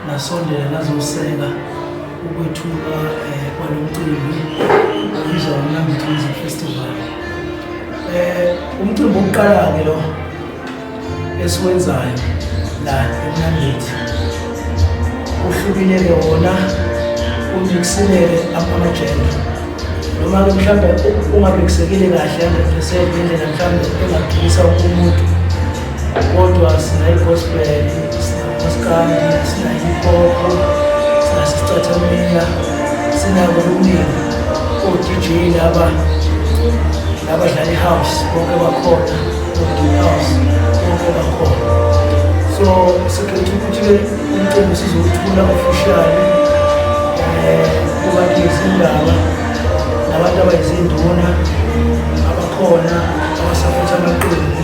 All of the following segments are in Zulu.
Nasondela nazoseka ukwethulwa kwalo mcimbi obizwa ngoMnambithi Music Festival. Umcimbi wokuqala-ke lo esiwenzayo la eMnambithi uhlukile-ke wona, umixileke ama-genre, noma-ke mhlawumbe ungabhekisekile kahle 100% ngendlela mhlawumbe engagculisa umuntu, kodwa sinayi-gospel, sinamaskandi, sina-hip hop, sinaso isicathamiya, sinako okuningi. O-DJ laba labadlala i-house bonke bakhona, o-deep house bonke bakhona. So sikhethe ukuthi-ke umcimbi sizowuthula officially kubantu izindaba nabantu abayizinduna abakhona abasapotha amaqembu.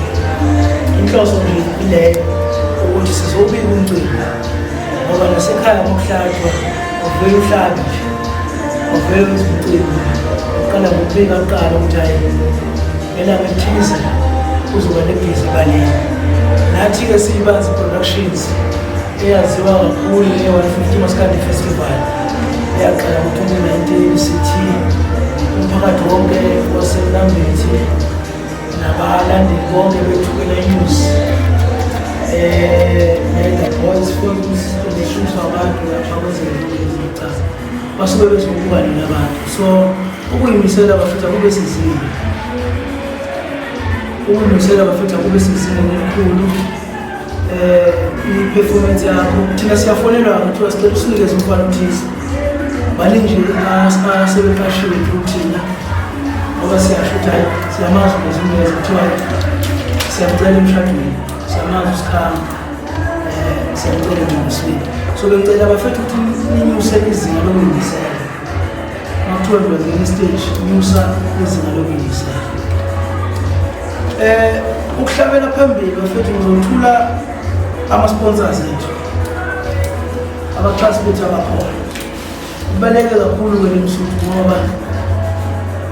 Inhloso nje ileyo ukuthi sizobika umcimbi, ngoba nasekhaya ngokuhlatshwa uvele uhlabe nje, uvele wenza umcimbi, uqala ngokubika kuqala ukuthi hhayi, ngelanga elithize kuzoba nebhizi ebaleni. Nathi-ke siyiBanzi Productions, eyaziwa kakhulu nge-150 Maskandi Festival eyaqala ngo-2019, sithi umphakathi wonke waseMnambithi nabalandeli bonke beThukela News ne-The Boys Films ezishuswa abantu lapha kwezezicaba basuke bezobuka nina abantu. So ukuyimisela bafethu akube sezingeni, ukuyimisela bafethu akube sezingeni elikhulu. I-performance yakho, thina siyafonelwa kuthiwa sicela usinikeze umfana othize. Baningi nje asebeqashiwe through thina, ngoba siyasho ukuthi hhayi, siyamazi ungezungeza, kuthiwa siyamcela emshadweni, siyamazi usikhama, siyamcela emngcwabisweni. So bengicela bafethu ukuthi ninyuse izinga lokuyimisela. Uma kuthiwa ngiyongena e-stage, nyusa izinga lokuyimisela. Ukuhlabela phambili bafethu, ngizothula ama-sponsors ethu, abaxhasi bethu abakhona. Kubaluleke kakhulu kwele Msuthu, ngoba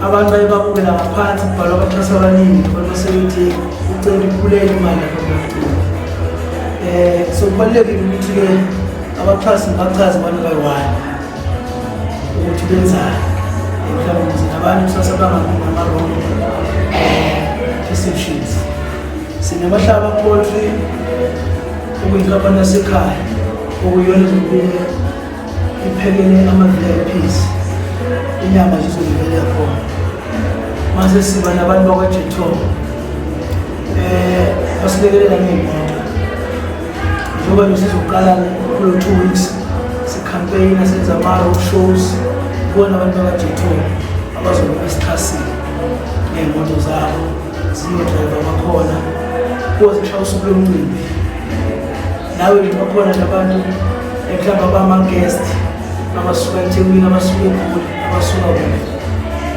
abantu baye babukela ngaphansi, kubhalwa abaxhasi abaningi, abantu basebethi ucela ikhulele imali lapha kulomcimbi. So kubalulekile ukuthi-ke abaxhasi ngibachaze one by one ukuthi benzani, mhlawumbe ukuze nabantu kusasa bangabi nama-wrong perceptions. Sinamahlaba Poultry, okuyinkampani yasekhaya, okuyiyona ezobe iphekele ama-VIPs inyama nje izobe ivele khona. Mase siba nabantu bakwa-Jeton, basilekelela ngey'moto, njengoba nje sizoqala kulo 2 weeks si-campaign, senza ama-road shows. Kubona abantu bakwa-Jeton abazobe besixhasile ngey'moto zabo, zino-driver bakhona kuze kushaya usuku lomcimbi. Nawe nje bakhona nabantu mhlawumbe abama-guest abasuka eThekwini, abasuka eGoli, abasuka kuphi,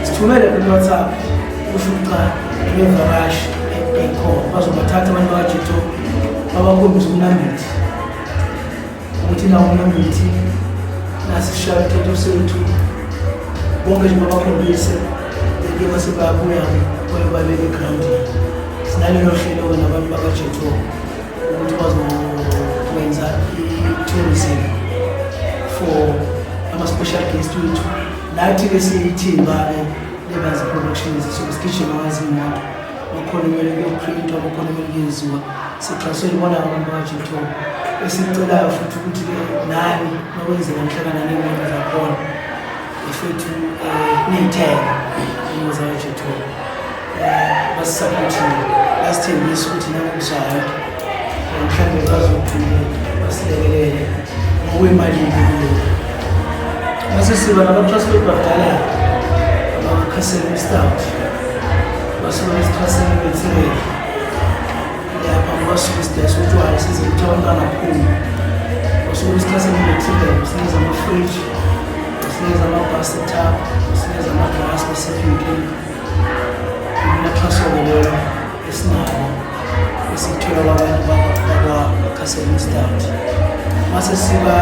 sithumele kwi-WhatsApp, kusho ukuthi cha, bevakashi ey'khona bazobathatha abantu bakaJeton, babakhombise uMnambithi ukuthi nawo uMnambithi nasishaya umthetho sethu bonke nje, babakhombise, beke base bayabuya-ke bayobabeka egrawundini. Sinalelo hlelo-ke nabantu bakaJeton ukuthi bazokwenza i-tourism for ama-special guest wethu. Nathi-ke siyithimba-ke leBanzi Productions, so sigijima ngazimoto, bakhona kumele kuyoprintwa, bakhona kumele kuyenziwa, sixhaswe ibona abantu bakaJeton. Esicelayo futhi ukuthi-ke nani makwenzeka nihlangana ney'moto zakhona bafethu, niy'thenge iy'moto zakaJeton. Basisaphothile, basithembisa ukuthi nangokuzayo mhlawumbe bazophinde basilekelele ngokwemalini kulokhu. Mase siba nabaxhasi bethu bakudala abakakhasela i-stout, basuke besixhasela i-material lapha, basuke sidayisa utshwala size ukuthi abantu bangaphumi. Basuke besixhasela i-material, basinikeza ama-fridge, basinikeza ama-bathtub, basinikeza ama-glass, basipha iy'kilibhu. Uxhaso-ke lelo esinalo esithola kwabantu bakwa-Castle Stout. Mase siba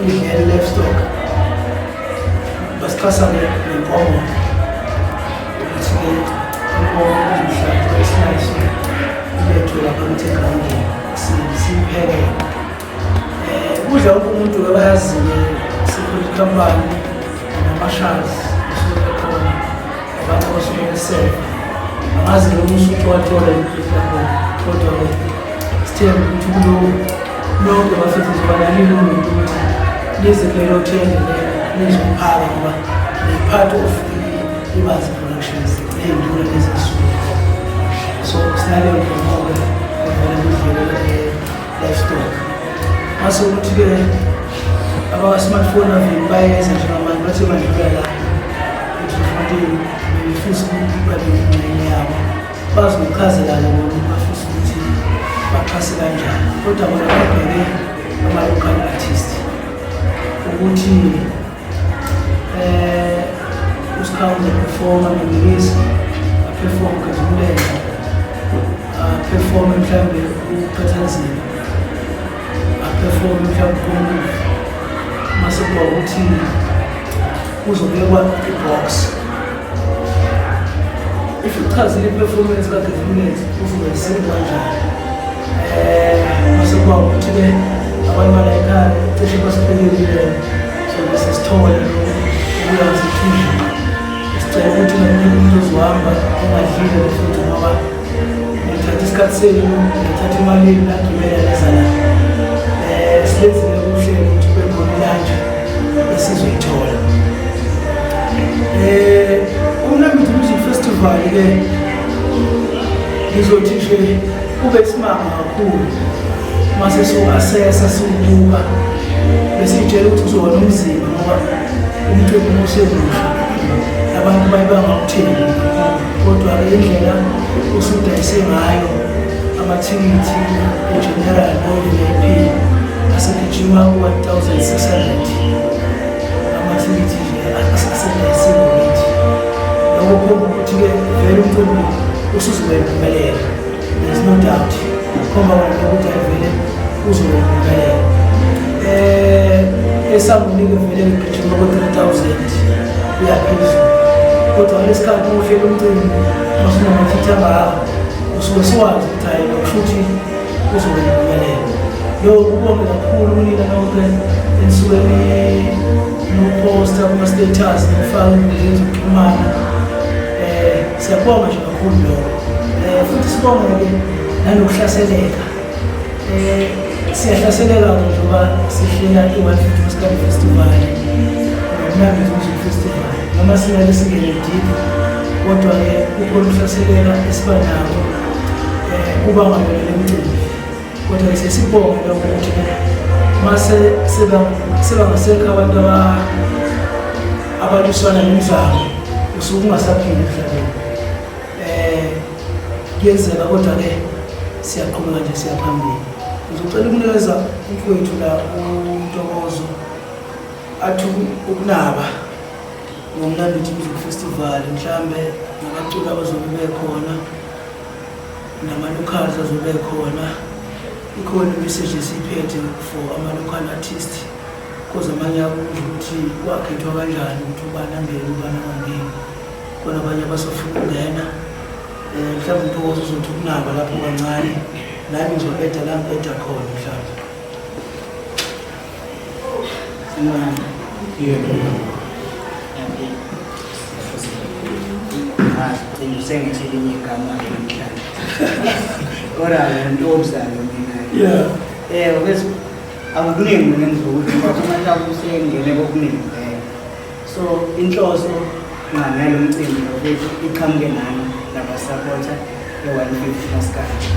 idlelo livestock, basixhasa ngenkomo, ukuthi-ke inkomo izohlatshwa, islayiswe, ilethwe lapha kithi egrawundini, siyipheke. Kudla wonke umuntu-ke bayazi-ke sikhona ikhampani namashazi osuke ekhona abantu abasuke beseva. Angazi noma usuke wathola impilo yakhona kodwa-ke sithembe ukuthi kuloku nonke bafethu nizoba nalo ilungelo ukuthi nize kulelo thende nizophaka ngoba ni-part of iBanzi Productions ney'nduna lezi ezisuke. So sinaleyo njongo-ke evele kudlelo livestock. Mase ukuthi-ke abaka-smartphone aveli bayeza njengamanje bathe badlula la eDriefontein bebefisa ukuthi babe yingxenye yabo bazokuchazela-ke bona ukuthi bafisa ukuthi baxhase kanjani kodwa bona babheke ama-local artist ukuthi eh uSkhawuza performa noMikisi aperform Gazumlenze aperform mhlawumbe uQhathanzima aperform mhlawumbe uNkulunkulu mase kuba ukuthi kuzobekwa i-box if uchazile i-performance kaGazumlenze uzobe isebenza kanjani um mase kuba ukuthi-ke abantu bala ekhaya cishe basiphelelile so bese sithole ukuya sethunjini sicela ukuthi nomunye umuntu ozohamba engadlile futhi ngoba nithatha isikhathi senu nithatha imali yenu nagibela neza la um silenzile uhlelo ukuthi kube khona ilantshi esizoyithola um uMnambithi Music Festival-ke ngizothi nje kube isimanga kakhulu uma sesiwu-assessa siwubuka besiyitshela ukuthi kuzoba nomzimba ngoba umcimbi uma usemusha abantu baye bangawuthengi kodwa-ke indlela usudayise ngayo amathikithi e-general no-VIP asegijima ku-1600 amathikithi nje asedayisiwe already. Lokho kukhomba ukuthi-ke vele umcimbi usuzoba impumelelo. There's no doubt. Khomba wena ukuthi ayivele uzoba impumelelo. Esangunike vele ngigijima ko-3000 kuya phezulu. Kodwa ngalesi khathi uma uhlela umcimbi masunamathithi angaka usuke siwazi ukuthi hhayi lo kusho ukuthi uzoba impumelelo. Lo kubonge kakhulu kunina nonke enisuke nophosta kuma-status nifake ey'nkundleni zokuxhumana. Siyabonga nje kakhulu lokho. Futhi sibonge-ke nanokuhlaseleka. Siyahlaseleka-ke njengoba sihlela i-150 Maskandi Festival noMnambithi Music Festival. Noma singeke singene deep, kodwa-ke kukhona ukuhlaseleka esiba nako kubangwa yona le micimbi. Kodwa-ke siye sibonge lokho ukuthi-ke mase sebangasekho abantu abalwisana nemizamo usuke ungasaphili emhlabeni. Kuyenzeka kodwa-ke siyaqhubeka nje siya phambili. Ngizocela ukunikeza umfowethu la uNtokozo athi ukunaba ngoMnambithi Music Festival mhlambe nabaculi abazobe bekhona nama-locals azobe ekhona. Ikhona imessage esiyiphethe for ama-local artist cause amanye abuza ukuthi kwakhethwa kanjani ukuthi ubani angene ubani angangeni. Khona abanye abasafuna ukungena mhlawumbe uNtokozo uzothi ukunaba lapho kancane nami ngizo-eda la ngi-eda khona mhlawumbe. Sanibonani. Yebo. Gcina usengithi elinye igama-ke namhlanje. Kodwa ntombazane mina. Yeah. Bese akukuningi mina engizokusho ngoba uMahlaba usengene kokuningi vele. So inhloso ngalo mcimbi ukuthi iqhamuke nani nabasapotha e-150 Maskandi.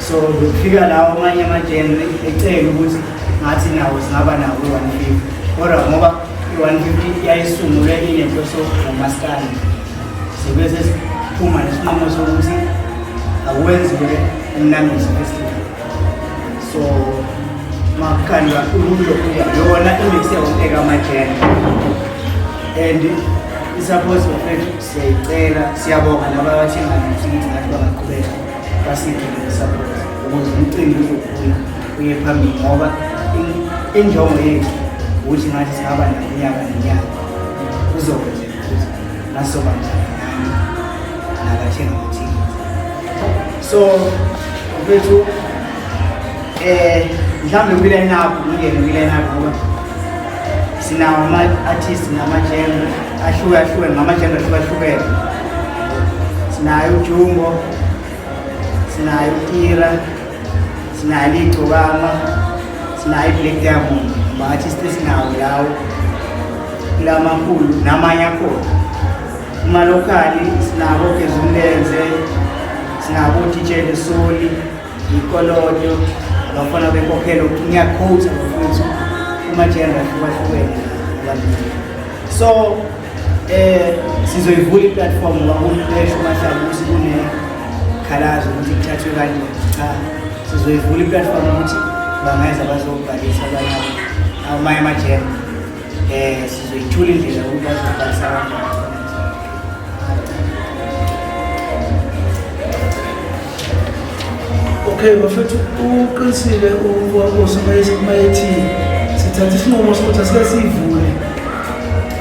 So kufika lawo amanye ama-genre ecela ukuthi ngathi nawo singaba nawo i-150 kodwa ngoba i-150 yayisungulwe inenhloso ngomaskandi sibe sesiphuma nesinqumo sokuthi akwenziwe uMnambithi Festival. So makukhandwa ukulokhuya yona imix yawonke ama-genre and i-support bafethu siyayicela, siyabonga laba abathengayo amathikithi ngathi bangaqhubeka basiphe leyo support ukuze umcimbi uzokhula uye phambili ngoba injongo yethu ukuthi ngathi singaba nayo unyaka nonyaka kuzokwenzeka ukuthi ngasobambisana nani nabathenga amathikithi. So mfethu Mhlawumbe kwi-line up, ngingene kwi-line up ngoba sinawo ama-artist nama-genre ahlukahlukene, ngama-genre ahlukahlukene. Sinayo uJumbo, sinayo uTira, sinayo iGcokama, sinayo i-Black Diamond, ama-artist esinawo lawo kulamakhulu namanye akhona. Kuma-local sinabo Gezumlenze, sinabo DJ Lesoli, ikoloto, abafana benkokhelo, ngiyakhotha bafowethu kuma-genre ahlukahlukene abantu. So sizoyivula i-platform ngoba kunesho uMahlaba ukuthi kunekhalazo ukuthi kuthathwe kanjani. Cha, sizoyivula i-platform ukuthi bangeza bazobhalisa abanye amanye ama-genre. Sizoyithula indlela yokuthi bazobhalisa kanjani. Okay, bafethu, uqinisile uNkosi mayethi sithatha isinqumo sokuthi asike siyivule.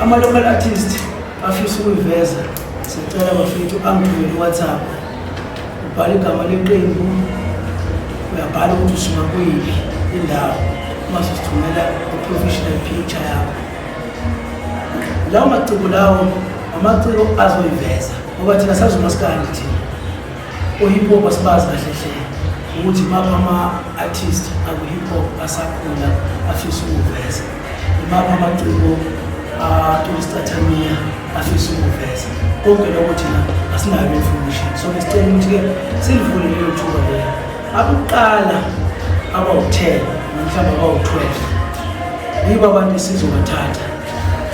Ama-local artist afisa ukuyiveza, sicela bafethu angithumele i-WhatsApp. Ubhala igama leqembu, uyabhala ukuthi usuka kuyiphi indawo, mase usithumela i-professional picture yakho. Lawo maciko lawo amaciko azoyiveza ngoba thina sazi umaskandi thina. O-hip hop asibazi kahle hle ukuthi imaphi ama-artist aku-hip hop asakhula afisa ukuveza, imaphi amaciko acula isicathamiya afisa ukuveza. Konke lokho thina asinayo information, so besicela ukuthi-ke silivule lelo thuba lelo. Abokuqala abawu-10 mhlawumbe abawu-12 yibo abantu esizobathatha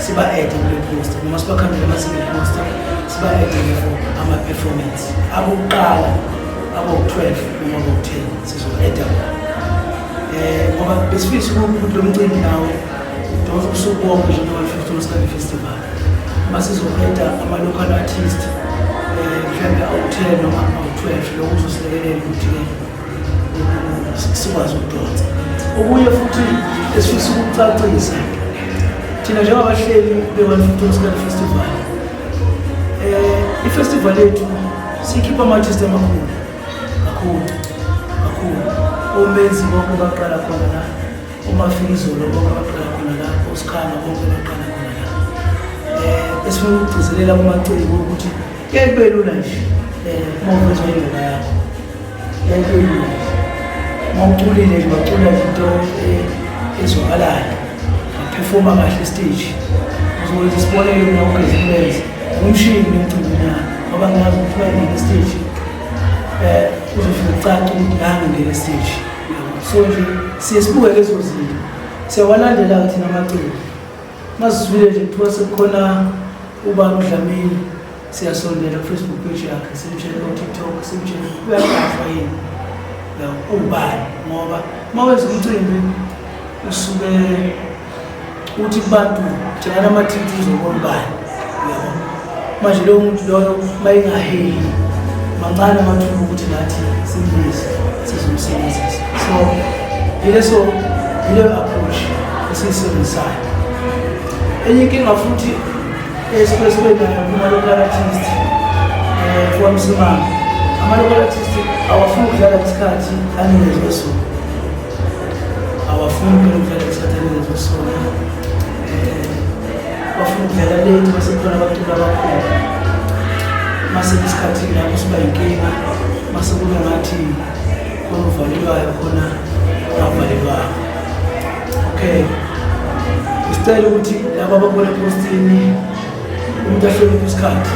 siba-ede kule poster noma sibakhandele ama-single poster, siba-edele for ama-performance. Abokuqala abawu-12 noma abawu-10 sizoba-eda bona, ngoba besifisa ukuthi lo mcimbi nawo udonsa usuku wonke njenge-150 Maskandi Festival. Uma sizo-eda ama-local artist mhlawumbe awu-10 noma awu-12, lokho kuzosilekelela ukuthi-ke sikwazi ukudonsa. Okunye futhi esifisa ukucacisa thina njengabahleli be-150 Maskandi Festival, i-festival yethu sikhipha ama-artist amakhulu kakhulu kakhulu. Omenzi bonke baqala khona la, oMafikizolo bonke baqala khona la, oSikhanga bonke baqala khona la. Esifuna ukugcizelela kumaciko ukuthi kuyaye kube lula nje uma uvezwa ingoma yakho, kuyaye kube lula nje uma uculile nje, bacula nje into ezwakalayo, baphefoma kahle esiteji. Uzokwenza isibonelo, mina uGeza Umlenze ngumshini emcimbini yakhe ngoba ngiyazi ukuthi uma ngingena esiteji kuzofika kucace ukuthi nange ngena esiteji. So nje siye sibuke lezo zinto, siyawalandela-ke thina amaciko. Masizwile nje kuthiwa sekukhona ubaba uDlamini, siyasondela ku-Facebook page yakhe, simtshele ko-TikTok, simtshele uyaqashwa yini, ubani, ngoba uma wenza umcimbi usuke uthi kubantu thengani amathikithi uzobona ubani, uyabo. Manje lowo muntu loyo uma engahehi, mancane amathuba ukuthi nathi simbize sizomsebenzisa. So yileyo approach esiyisebenzisayo. Enye inkinga futhi esike sibe nayo kuma-local artist, kwaMsimanga, ama-local artist awafuni ukudlala ngesikhathi anikezwe sona, awafuni phela ukudlala ngesikhathi anikezwe sona. Bafuna ukudlala late mase kukhona abaculi abakhulu, mase isikhathi lapho siba yinkinga, mase kube ngathi khona uvalelwayo, khona ongavalelwayo. Okay, sicela ukuthi laba ababona epostini umuntu ahloniphe isikhathi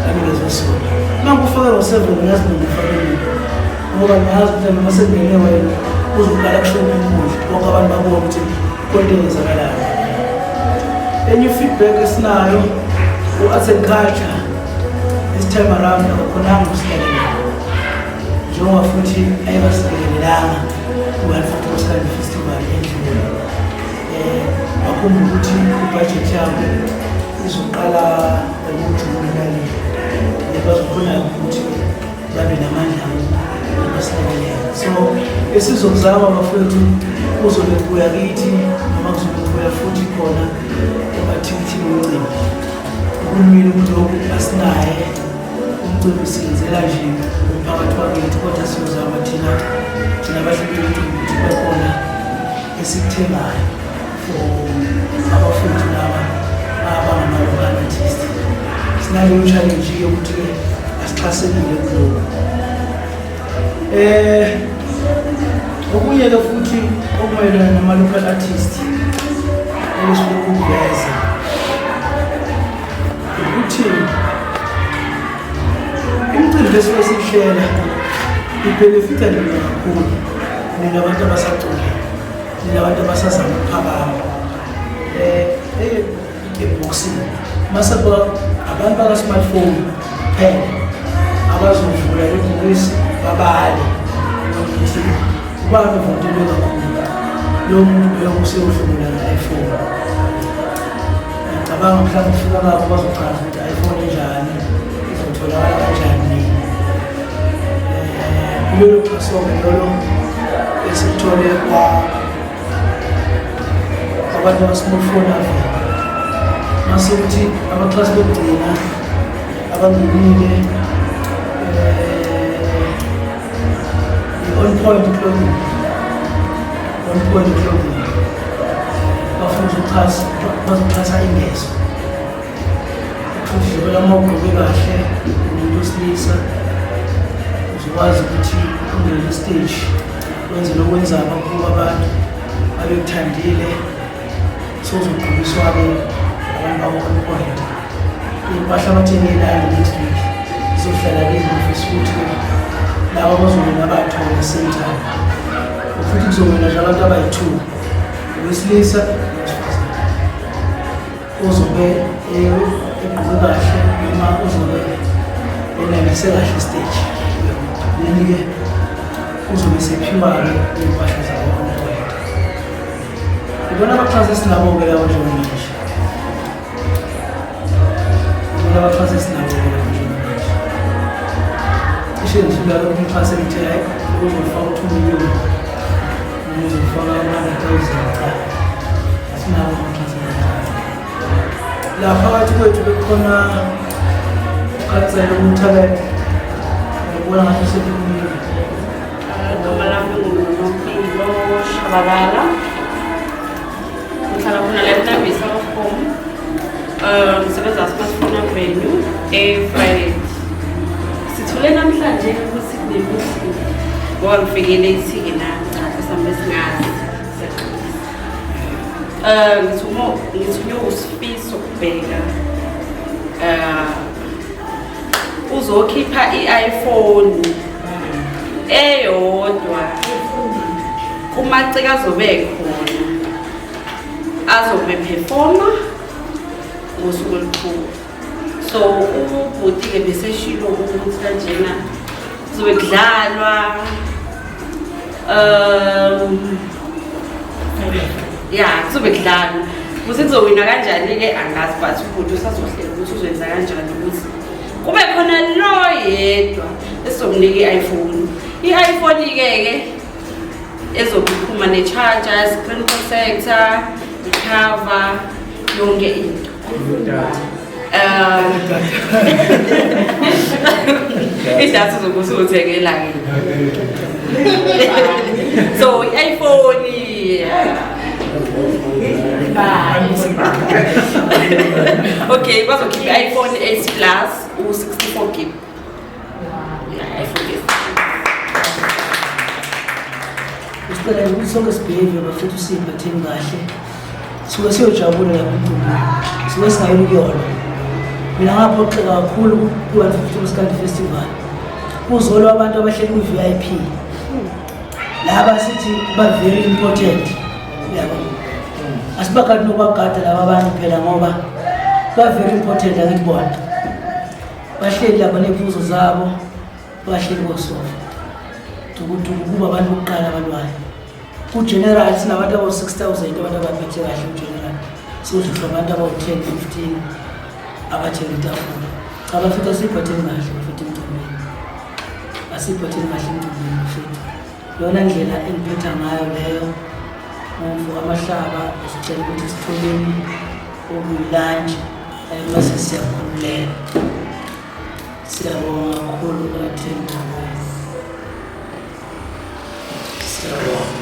anikezwe sona. Uma ngikufake ngo-7, ngiyazi mina ngifake nini, ngoba ngiyazi ukuthi noma sekungene wena uzoqala kushona inkundla, bonke abantu babone ukuthi khona into eyenzakalayo. Enye i-feedback esinayo, u-arts and culture this time around akakhonanga ukusilekelela njengoba futhi ayebasilekelelanga ku-150 Maskandi Festival endlini. Bakhumbula ukuthi ibhajethi yabo izoqala ngoJuni kanye bazokhona ukuthi babe namandla abasilekelela. So esizokuzama bafowethu, kuzobe kuya kithi noma kuzobe kuya futhi khona emathikithini omcimbi. Uhulumeni kulokhu asinaye, umcimbi siyenzela nje umphakathi wakithi, kodwa siyozama thina abahleli bomcimbi ukuthi kube khona esikuthengayo for abafowethu laba abangama-local artist. Sinaleyo challenge yokuthi-ke asixhasekile kulokhu. Okunye-ke futhi okumayelana nama-local artist esifuna ukuveza ukuthi imicimbi esuke siyihlela ibhenefitha nina kakhulu, nina abantu abasacula, nina abantu abasazama ukuphakama. Ebhokisini mase abantu baka-smartphone kuphela abazovula ibhokisi babale ukuthi ubani ovotelwe kakhulu, lowo muntu loyo useyohlomula nge-iPhone. Ngicabanga mhlawumbe ufika babo bazochaza ukuthi iPhone enjani, izotholakala kanjani nini. Kulolo xhaso-ke lolo esikuthole kwa abantu baka-smartphone avela. Mase kuthi abaxhasi bokugcina abangenile i-On Point Clothing, On Point Clothing bafuna ukuxhasa, bazoxhasa ingezo. Futhi njengoba uma ugqoke kahle umuntu wesilisa uzokwazi ukuthi ungene stage wenze lokwenza bakubuka abantu babekuthandile, sozogqokiswa-ke abantu bako-On Point. Iy'mpahla abathengelayo next week izohlala kimi, ngifisa ukuthi laba abazowina bathole same time. Futhi kuzowina nje abantu abayi-two, owesilisa nowesifazane, ozobe egqoke kahle noma ozobe enandise kahle stage. Then-ke uzobe sephiwa-ke iy'mpahla zabo-On Point. Ibona abaxhasi esinabo-ke labo njengamanje, ibona abaxhasi esinabo-ke labo njengamanje. Cishe ngisuka umxhasi engithe hayi uzofaka u-2 million noma uzofaka u-100,000, cha, asinabo abaxhasi abanjalo. La phakathi kwethu bekukhona ukhansela umthalente, ngibona ngathi usephumile. Igama lami nguNompilo Shabalala. Ngihlala khona la eNtambisa home. Ngisebenza Smartphone Avenue eVryheid. Sithule namhlanje ukuthi kunemicimbi. Ngoba ngifike late-ke nami, cha sambe singazi. Siyaxolisa. Ngithunywe uSifiso Kubheka. Uzokhipha i-iPhone eyodwa kumaciko azobe khona, azobe performa ngosuku olukhulu. So ubhuti-ke beseshilo ukuthi kanjena kuzobe kudlalwa, ya, kuzobe kudlalwa ukuthi kuzowina kanjani-ke angazi, but ubhuti usazohlela ukuthi uzoyenza kanjani ukuthi kube khona lo yedwa esizomnika i-iPhone. I-iPhone-ke ke ezokuphuma ne-charger, screen protector, i-cover, yonke into. Idatha uzobe usuthengela-ke. So i-iPhone, yeah. Bye. Okay, bazokhipha i-iPhone 8 Plus u-64 gig. Yeah, iPhone 8. Usicela nje ukuthi sonke sibheve bafethu, siyiphatheni kahle, suke siyojabula lapho emcimbini, suke singayeli kuyona. Mina ngaphoxeka kakhulu ku-150 Maskandi Festival, kuzolwa abantu abahleli kwi-VIP, laba sithi ba-very important, yabo, asibagadi nokubagada laba abantu phela ngoba ba-very important. Angithi bona bahleli lapha ney'phuzo zabo, bahleli kosofa dukuduku, kuba abantu bokuqala abalwayo. Ku-general sinabantu abawu-6,000 abantu abaphethe kahle. Ku-general sozidla abantu abawu-10 15 abathenga itafula. Cha bafethu, asiyiphatheni kahle bafethu emcimbini, asiyiphatheni kahle emcimbini bafethu. Iyona ndlela engiphetha ngayo leyo ngomfo amahlaba. Sicela ukuthi sitholeni okuyi-lunch, mase siyakhululeka. Siyabonga kakhulu katheni, siyabonga.